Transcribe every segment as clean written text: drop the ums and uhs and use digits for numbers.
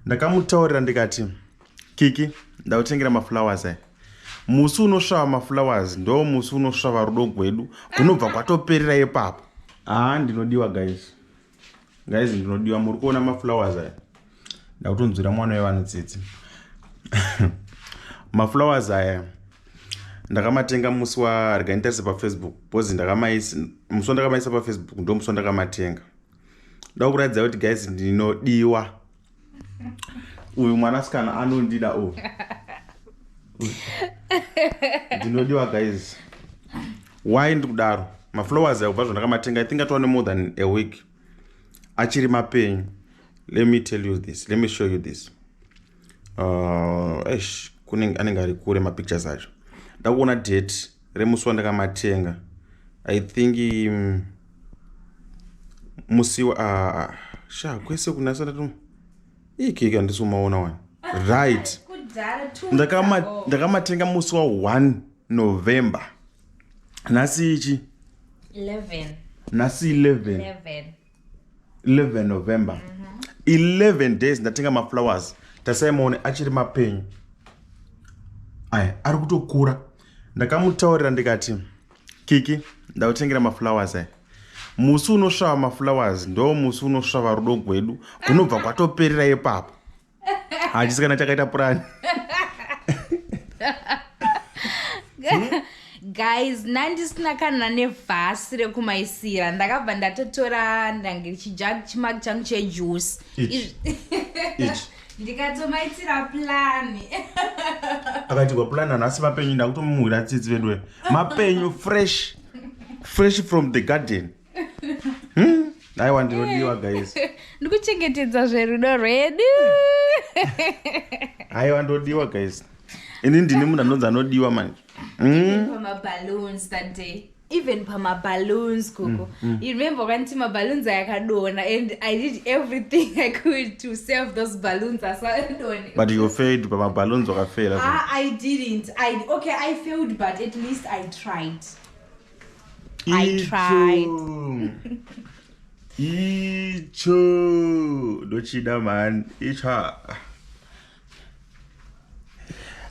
Ndakamutaurira ndikati, Kiki, ndakutengera maflowers aya. Musi unosvava maflowers ndo musi unosvava rudo gwedu gunobva kwatoperera ipapo. Haa, ndinodiwa guys. Guys, ndinodiwa. Muri kuona maflowers aya? Ndakutonzwira mwana wevanhu tsitsi. Maflowers aya ndakamatenga musi wa, regai nditarise pafacebook, because ndakamaisa musi wandakamaisa pafacebook, ndo musi wandakamatenga. Ndakuratidza kuti guys, ndinodiwa. Uyu mwanasikana anondida uyu. Ndinodiwa guys. Why ndikudaro? Maflowers aya, kubva zvandakamatenga, I think atova nemore than a week, achiri mapenyu. Let me tell you this, let me show you this. Eish, kunenge anenge ari kure mapictures acho. Ndakuona date remusi wandakamatenga. I think musi wa sha kwese kunasa ndatu ikika ndisumaona wani, right? Kudhara, 2 weeks ago. Ndakamatenga musi wa1 November. Nhasi ichi? 11. Nhasi 11. 11. 11 November, 11 days ndatenga maflowers. Tasaimaone, achiri mapenyu aya, ari kutokura. Ndakamutaurira ndikati, Kiki, ndakutengera maflowers aya. Musi unosvava maflowers ndo musi unosvava rudo gwedu gunobva kwatoperera ipapo. Hachisi kana chakaita purani. Guys, nandisina kana nevhasi rekumaisira. Ndakabva ndatotora ndange chimagi changu chejuice. Ichi. Ichi. Ndikatomaitira plani. Akaitirwa plan nhasi mapenyu. Ndakutomuhwira tsitsi vedu, mapenyu, fresh fresh from the garden. Aiwa, ndinodiwa guys. Ndikuchengetedza zverudo rwedu. Aiwa, ndodiwa guys. Ini ndini munhu anonzi anodiwa manje. Pamaballoons that day, even pamaballoons koko, you remember kwaniti maballoons ayakadona, and I did everything I could to save those balloons asadone. But you failed pamaballoons, wakafela. Ah, I didn't. I okay, I failed, but at least I tried. I tried. Icho ndochida mani icha.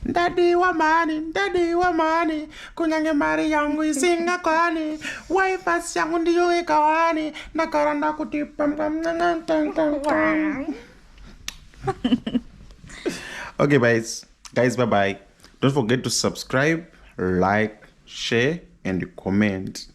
Ndadiwa mani, ndadiwa mani, kunyange mari yangu isingakwani, waifasi yangu ndiyo ikawani, ndagara ndakuti pam pam. Okay guys, guys, bye bye. Don't forget to subscribe, like, share and comment.